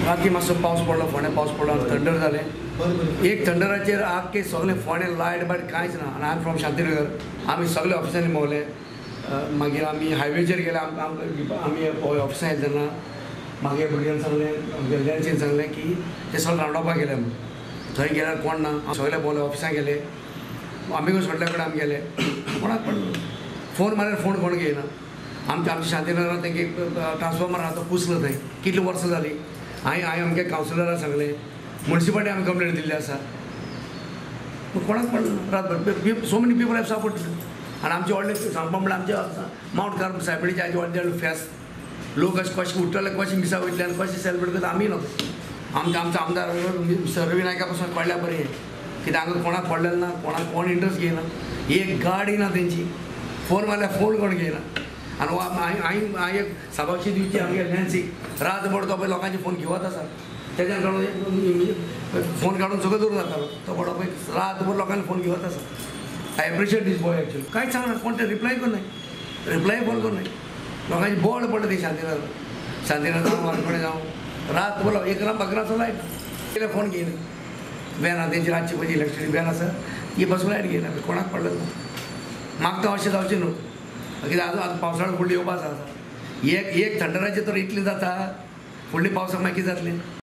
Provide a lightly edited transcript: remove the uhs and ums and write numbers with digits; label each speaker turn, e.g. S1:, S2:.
S1: राती मातसो पावस पडलो, फोंड्या पावस पडलो आनी थंडर जालें. एक थंडराचेर आख्खे सगळे फोंडे लायट बायट कांयच ना. आनी I am from Shantinagar. आमी सगळे ऑफिसांनी भोंवले, मागीर आमी हायवेचेर गेले. आमी ऑफिसां येता तेन्ना मागीर भुरग्यांक सांगलें, गल्ल्यांचेर सांगलें की ते सगळे रावंडपाक गेले म्हूण. थंय गेल्यार कोण ना, सगळे भोंवले, ऑफिसां गेले, आमी सोडल्या कडेन आमी गेले, कोणाक पण फोन मारल्यार फोन कोण घेयना. आमच्या आमच्या शांतीनगरान तेंगे ट्रान्सफॉर्मर आहा तो पुसलो थंय कितलीं वर्सां जालीं. हांवें आमगे कावन्सिलराक सांगलें, मुन्सिपालिटी आमी कंप्लेन दिल्ली आसा, कोणाक पण रातभर so many people have suffered. आनी आमचे व्हडले सांगपा म्हणल्यार आमच्या मावंट कार्मल सायबिणीचे आमचे व्हडले फेस्त, लोक अशें कशें उठ्ठले, कशें मिसा वयतले आनी कशें सेलिब्रेट करता आमी न्हू. आमचे आमचो आमदार मिस्टर रवी नायका पासून कळ्ळ्यार बरें, कित्याक हांगा कोणाक पडलेलें ना, कोणाक कोण इंट्रस्ट घेयना, एक गाडी ना तेंची, फोन मारल्यार फोन कोण घेयना. आनी हांवें हांवें एक साबाशी दिवची आमगे नॅन्सीक, रातभर तो पळय लोकांचे फोन घेवत आसा, तेज्यान काडून फोन काडून सगळें दवरून जातालो तो बडो पळय रातभर लोकांनी फोन घेवत आसा. I appreciate this boy actually. कांयच सांगना, कोण ते रिप्लाय करनाय, रिप्लाय फोन करनाय. लोकांची बोळ पडटा ती शांतीनगर, शांतीनगर जावं वारखोडे जावं, रातभर 11 11 लायट कितें फोन घेयना. व्हॅन आसा तेंची रातची पळय इलेक्ट्रिसिटी व्हॅन आसा ती बसून लायट घेयना, कोणाक पडलें ना. मागता अशें जावचें न्हू, कित्याक आजून आतां पावसाळो फुडली येवपा आसा. एक थंडराचेर तर इतलें जाता, फुडली पावसाक मागीर कितें जातलें.